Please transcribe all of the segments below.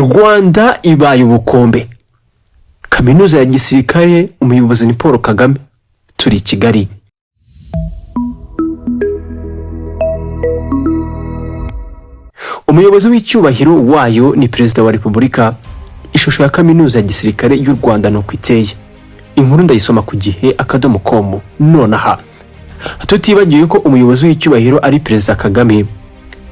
Rwanda ibaye ubukombe. Kaminuza ya gisirikare, umuyobozi ni Paul Kagame. Turi i Kigali. Umuyobozi w'icyubahiro wayo ni Perezida wa Repubulika. Ishusho ya Kaminuza ya Gisirikare y'u Rwanda ni uko iteye. Inkuru ndayisoma ku gihe.com nonaha. Tutibagiwe ko umuyobozi w'icyubahiro ari Perezida Kagame,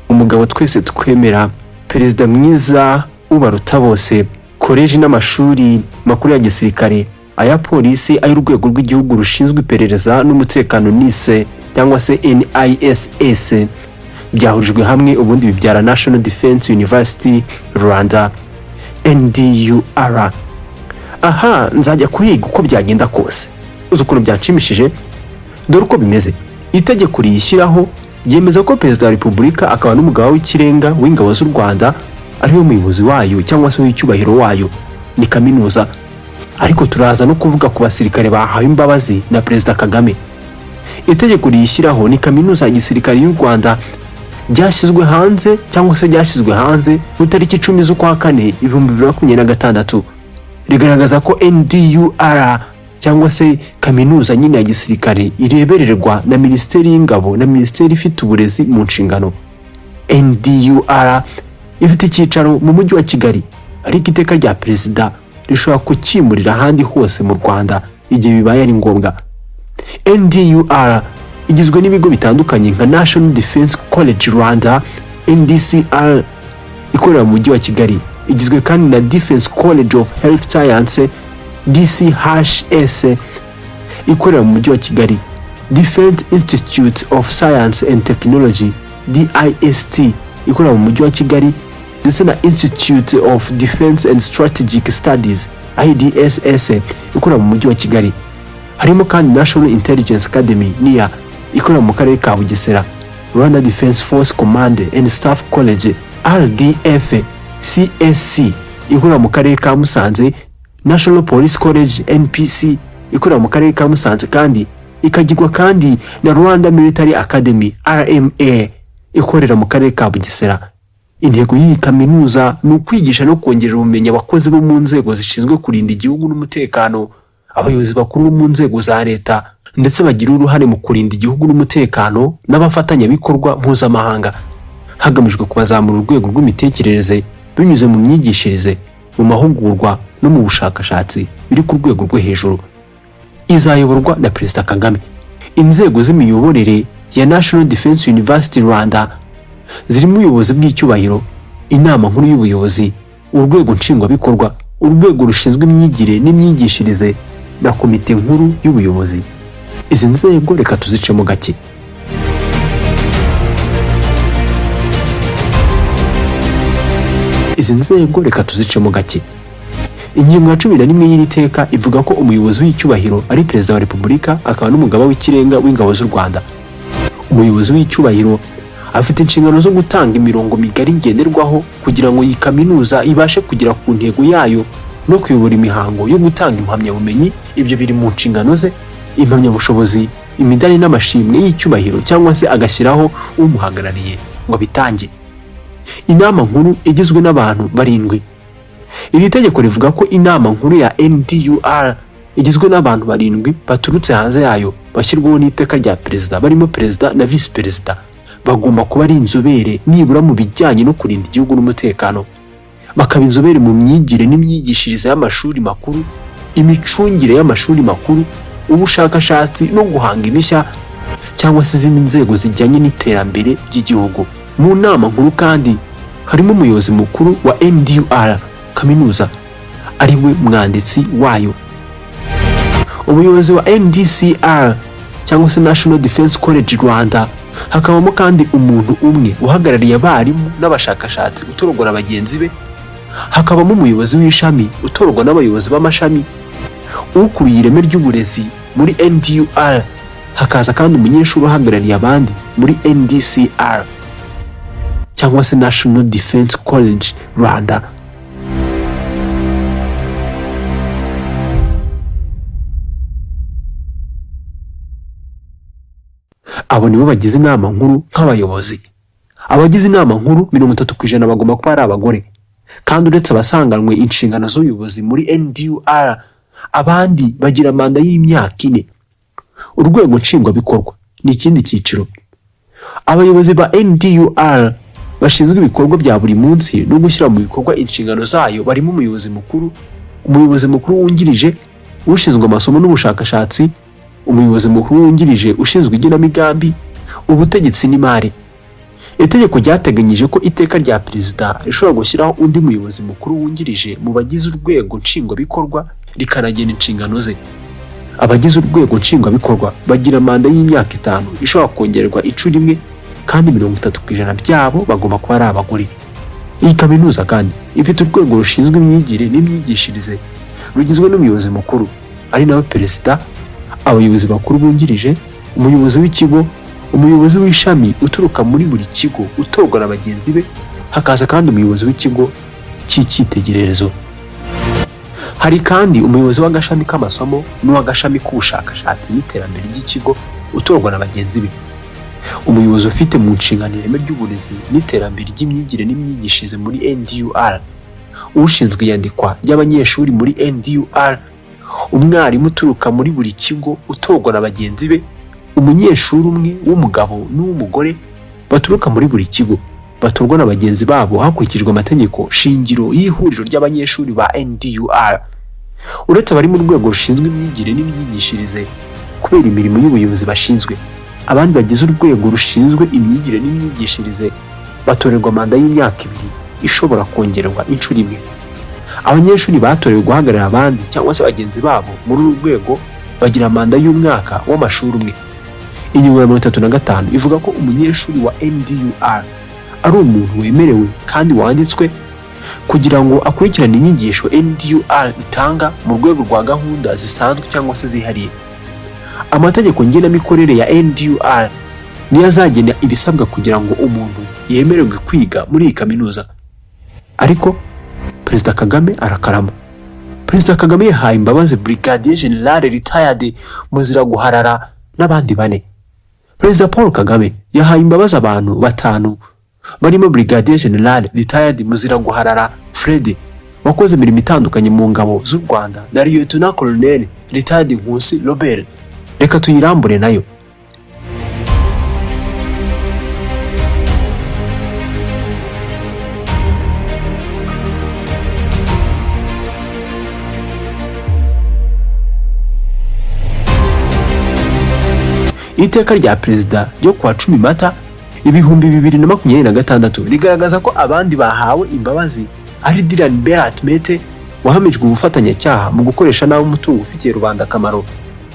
umugabo twese twemera, perezida mwiza ubaruta bose. Koleji n'amashuri makuru ya gisirikare, aya polisi, ay'urwego rw'igihugu rushinzwe iperereza n'umutekano NISE cyangwa se NISS, byahurijwe hamwe ubundi bibyara National Defense University Rwanda, NDUR. Aha nzajya kuhiga uko byagenda kose. Uzi ukuntu byanshimishije? Dore uko bimeze. Itegeko riyishyiraho yemeza ko Perezida wa Repubulika akaba n'umugaba w'ikirenga w'ingabo z'u Rwanda ariwe muyobozi wayo cyangwa se w'icyubahiro wayo. Ni kaminuza. Ariko turaza no kuvuga ku basirikare bahawe imbabazi na Perezida Kagame. Itegeko riyishyiraho ni Kaminuza ya Gisirikare y'u Rwanda ryashyizwe hanze cyangwa se ryashyizwe hanze ku itariki 10 z'ukwa kane 2026, rigaragaza ko NDUR cyangwa se kaminuza nyine ya gisirikare irebererwa na Minisiteri y'Ingabo na Minisiteri ifite uburezi mu nshingano. NDUR ifite icyicaro mu mujyi wa Kigali, ariko iteka rya Perezida rishobora kukimurira ahandi hose mu Rwanda igihe bibaye ari ngombwa. NDUR igizwe n'ibigo bitandukanye nka National Defense College Rwanda, NDCR, ikorera mu mujyi wa Kigali. Igizwe kandi na Defense College of Health Science, DCHS, ikorera mu mujyi wa Kigali, Defense Institute of Science and Technology, DIST, ikorera mu mujyi wa Kigali, ndetse na Institute of Defense and Strategic Studies, IDSS, ikorera mu mujyi wa Kigali. Harimo kandi National Intelligence Academy, NIA, ikorera mu karere ka Bugesera, Rwanda Defense Force Command and Staff College, RDF CSC, ikorera mu karere ka Musanze, National Police College, NPC, ikorera mu karere ka Musanze, kandi ikagirwa kandi na Rwanda Military Academy, RMA, ikorera mu karere ka Bugesera. Intego y'iyi kaminuza ni ukwigisha no kongerera ubumenyi abakozi bo mu nzego zishinzwe kurinda igihugu n'umutekano, abayobozi bakuru bo mu nzego za leta ndetse bagira uruhare mu kurinda igihugu n'umutekano, n'abafatanyabikorwa mpuzamahanga, hagamijwe kubazamura urwego rw'imitekerereze binyuze mu myigishirize, mu mahugurwa no mu bushakashatsi biri ku rwego rwo hejuru. Izayoborwa na Perezida Kagame. Inzego z'imiyoborere ya National Defense University Rwanda zirimo ubuyobozi bw'icyubahiro, inama nkuru y'ubuyobozi, urwego nshingwabikorwa, urwego rushinzwe imyigire n'imyigishirize na komite nkuru y'ubuyobozi. Izi nzego reka tuzicemo gake. Izi nzego reka tuzicemo gake. Ingingo ya 11 y'iri teka ivuga ko umuyobozi w'icyubahiro ari Perezida wa Repubulika akaba n'umugaba w'ikirenga w'ingabo z'u Rwanda. Umuyobozi w'icyubahiro afite inshingano zo gutanga imirongo migari ngenderwaho kugira ngo iyi kaminuza ibashe kugera ku ntego yayo no kuyobora imihango yo gutanga impamyabumenyi. Ibyo biri mu nshingano ze, impamyabushobozi, imidari n'amashimwe y'icyubahiro, cyangwa se agashyiraho umuhagarariye ngo abitange. Inama nkuru igizwe n'abantu barindwi. Iri tegeko rivuga ko inama nkuru ya NDUR igizwe n'abantu barindwi baturutse hanze yayo, bashyirwaho n'iteka rya perezida, barimo perezida na visi perezida. Bagomba kuba ari inzobere nibura mu bijyanye no kurinda igihugu n'umutekano, bakaba inzobere mu myigire n'imyigishirize y'amashuri makuru, imicungire y'amashuri makuru, ubushakashatsi no guhanga imishya, cyangwa se izindi nzego zijyanye n'iterambere ry'igihugu. Mu nama nkuru kandi harimo umuyobozi mukuru wa NDUR kaminuza, ari we mwanditsi wayo. Umuyobozi wa NDCR cyangwa se National Defense College Rwanda, hakabamo kandi umuntu umwe uhagarariye abarimu n'abashakashatsi utorwa na bagenzi be, hakabamo umuyobozi w'ishami utorwa n'abayobozi b'amashami, ukuriye ireme ry'uburezi muri NDUR, hakaza kandi umunyeshuri uhagarariye abandi muri NDCR cyangwa se National Defense College Rwanda. Abo nibo bagize inama nkuru nk'abayobozi. Abagize inama nkuru 30% bagomba kuba ari abagore. Kandi uretse abasanganwe inshingano z'ubuyobozi muri NDUR, abandi bagira manda y'imyaka 4. Urwego nshingwabikorwa ni ikindi cyiciro. Abayobozi ba NDUR bashinzwe ibikorwa bya buri munsi no gushyira mu bikorwa inshingano zayo barimo umuyobozi mukuru, umuyobozi mukuru wungirije ushinzwe amasomo n'ubushakashatsi, umuyobozi mukuru wungirije ushinzwe igenamigambi, ubutegetsi n'imari. Itegeko ryateganyije ko iteka rya perezida rishobora gushyiraho undi muyobozi mukuru wungirije mu bagize urwego nshingwabikorwa, rikanagena inshingano ze. Abagize urwego nshingwabikorwa bagira manda y'imyaka 5 ishobora kongerwa inshuro imwe, kandi 30% byabo bagomba kuba ari abagore. Iyi kaminuza kandi ifite urwego rushinzwe imyigire n'imyigishirize rugizwe n'umuyobozi mukuru ari nawe perezida, abayobozi bakuru bungirije, umuyobozi w'ikigo, umuyobozi w'ishami uturuka muri buri kigo utorwa na bagenzi be, hakaza kandi umuyobozi w'ikigo cy'icyitegererezo. Hari kandi umuyobozi w'agashami k'amasomo n'uw'agashami k'ubushakashatsi n'iterambere ry'ikigo utorwa na bagenzi be, umuyobozi ufite mu nshingano ireme ry'uburezi n'iterambere ry'imyigire n'imyigishirize muri NDUR, ushinzwe iyandikwa ry'abanyeshuri muri NDUR, umwarimu uturuka muri buri kigo utorwa na bagenzi be, umunyeshuri umwe w'umugabo n'uw'umugore baturuka muri buri kigo batorwa na bagenzi babo hakurikijwe amategeko shingiro y'ihuriro ry'abanyeshuri ba NDUR. Uretse abari mu rwego rushinzwe imyigire n'imyigishirize kubera imirimo y'ubuyobozi bashinzwe, abandi bagize urwego rushinzwe imyigire n'imyigishirize batorerwa manda y'imyaka 2 ishobora kongerwa inshuro imwe. Abanyeshuri batorewe guhagararira abandi cyangwa se bagenzi babo muri uru rwego bagira manda y'umwaka w'amashuri umwe. Ingingo ya 35 ivuga ko umunyeshuri wa NDUR ari umuntu wemerewe kandi wanditswe kugira ngo akurikirane inyigisho NDUR itanga mu rwego rwa gahunda zisanzwe cyangwa se zihariye. Amategeko ngenamikorere ya NDUR niyo azagena ibisabwa kugira ngo umuntu yemererwe kwiga muri iyi kaminuza. Ariko Perezida Kagame arakarama. Perezida Kagame yahaye imbabazi Brigadier General Retired Muziraguharara n'abandi 4. Perezida Paul Kagame yahaye imbabazi abantu 5 barimo Brigadier General Retired Muziraguharara Fred wakoze imirimo itandukanye mu ngabo z'u Rwanda na Lieutenant Colonel Retired Nkusi Robert. Reka tuyirambure nayo. Iteka rya perezida ryo kuwa 10 Mata 2026 rigaragaza ko abandi bahawe imbabazi ari Dylan Berat Mete wahamijwe ubufatanyacyaha mu gukoresha nabi umutungo ufitiye rubanda akamaro,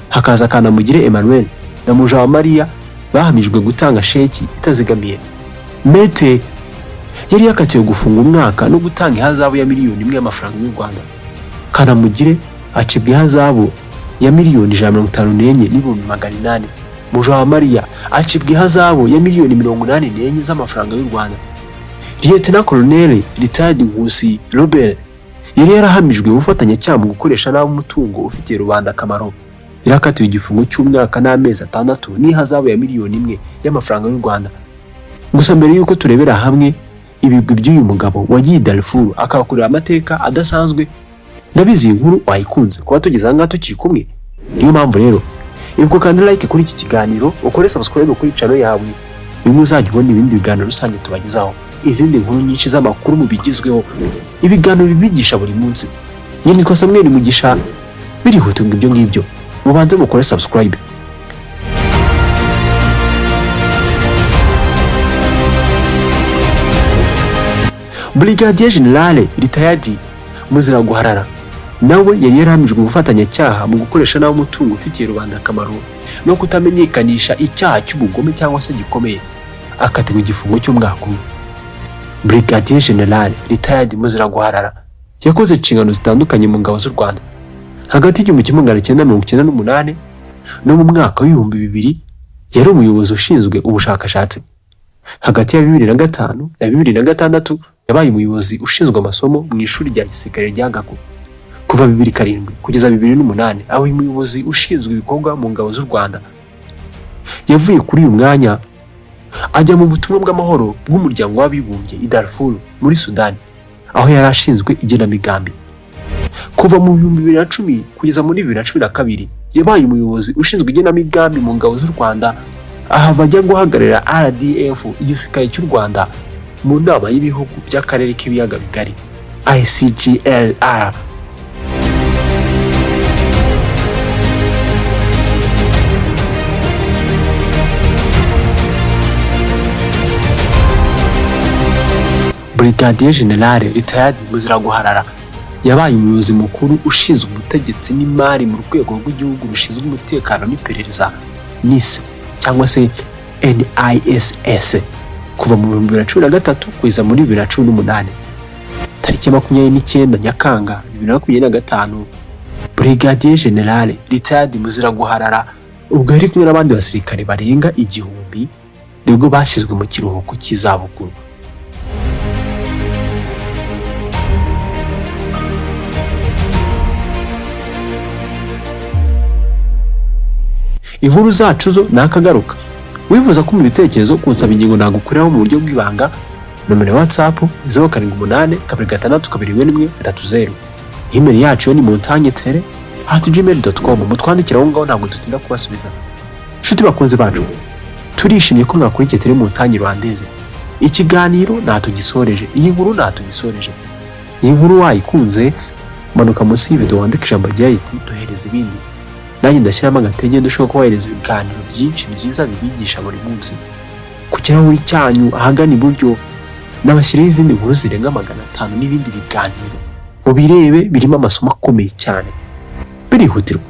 hakaza Kanamugire Emmanuel na Mujawamariya bahamijwe gutanga sheki itazigamiye. Mete yari yakatiwe gufunga umwaka no gutanga ihazabu ya miliyoni 1 y'amafaranga y'u Rwanda. Kanamugire acibwa ihazabu ya 154,800,000. Mujawamariya acibwa ihazabu ya miliyoni 84 z'amafaranga y'u Rwanda. Lieutenant Colonel Retired Nkusi Robert yari yarahamijwe ubufatanyacyaha mu gukoresha nabi umutungo ufitiye rubanda akamaro. Yarakatiwe igifungo cy'umwaka n'amezi 6 n'ihazabu ya miliyoni 1 y'amafaranga y'u Rwanda. Gusa mbere y'uko turebera hamwe ibigwi by'uyu mugabo wagiye Darfur akahakorera amateka adasanzwe, ndabizi iyi nkuru wayikunze kuba tugeze aha ngaha tukiri kumwe. Niyo mpamvu rero ibuka kandi like kuri iki kiganiro, ukore subscribe kuri channel yawe, nimwe uzajya ubona ibindi biganiro rusange tubagezaho, izindi nkuru nyinshi z'amakuru mu bigezweho, ibiganiro bibigisha buri munsi. Nitwa Samuel Mugisha, birihutirwa ibyo ngibyo, mubanze mukore subscribe. Brigadier General Retired Muziraguharara nawe yari yarahamijwe ubufatanyacyaha mu gukoresha nabi umutungo ufitiye rubanda akamaro no kutamenyekanisha icyaha cy'ubugome cyangwa se gikomeye, akatirwa igifungo cy'umwaka umwe. Brigadier General Retired Muziraguharara yakoze inshingano zitandukanye mu ngabo z'u Rwanda hagati y'1998 no mu mwaka w'2000 yari umuyobozi ushinzwe ubushakashatsi. Hagati ya 2005 na 2006 yabaye umuyobozi ushinzwe amasomo mu ishuri rya gisirikare rya Gako. Kuva 2007 kugeza 2008 aba umuyobozi ushinzwe ibikorwa mu ngabo z'u Rwanda. Yavuye kuri uyu mwanya ajya mu butumwa bw'amahoro bw'umuryango w'abibumbye i Darfur muri Sudani, aho yari ashinzwe igenamigambi. Kuva mu 2010 kugeza muri 2012 yabaye umuyobozi ushinzwe igenamigambi mu ngabo z'u Rwanda, ahava ajya guhagararira RDF, igisirikare cy'u Rwanda, mu nama y'ibihugu by'akarere k'ibiyaga bigari ICGLR. Brigadier General Retired Muziraguharara yabaye umuyobozi mukuru ushinzwe ubutegetsi n'imari mu rwego rw'igihugu rushinzwe umutekano n'iperereza NISS cyangwa se NISS kuva mu 2013 kugeza muri 2018. Tariki 29 Nyakanga 2025, Brigadier General Retired Muziraguharara ubwo yari kumwe n'abandi basirikare barenga 1000 nibwo bashyizwe mu kiruhuko cy'izabukuru. Inkuru zacu zo nakagaruka. Wifuza ko mu bitekerezo kunsaba ingingo nagukoreraho mu buryo bw'ibanga, nomero ya WhatsApp ni 078 262 11 30. Email yacu yo ni montagnetele@gmail.com. Mutwandikira aho ngaho, ntabwo dutinda kubasubiza. Nshuti bakunzi bacu, turishimye ko mwakurikiye Tele Montagne Rwandaise. Ikiganiro natugisoreje, iyi nkuru natugisoreje. Iyi nkuru wayikunze, manuka munsi y'iyi wandika ijambo rya iti duhereza ibindi, nanjye ndashyiramo agatege ndushaho kubahereza ibiganiro byinshi byiza bibigisha buri munsi. Ku kirahuri cyanyu ahagana iburyo nabashyiriho izindi nkuru zirenga 500 n'ibindi biganiro, mubirebe, birimo amasomo akomeye cyane, birihutirwa.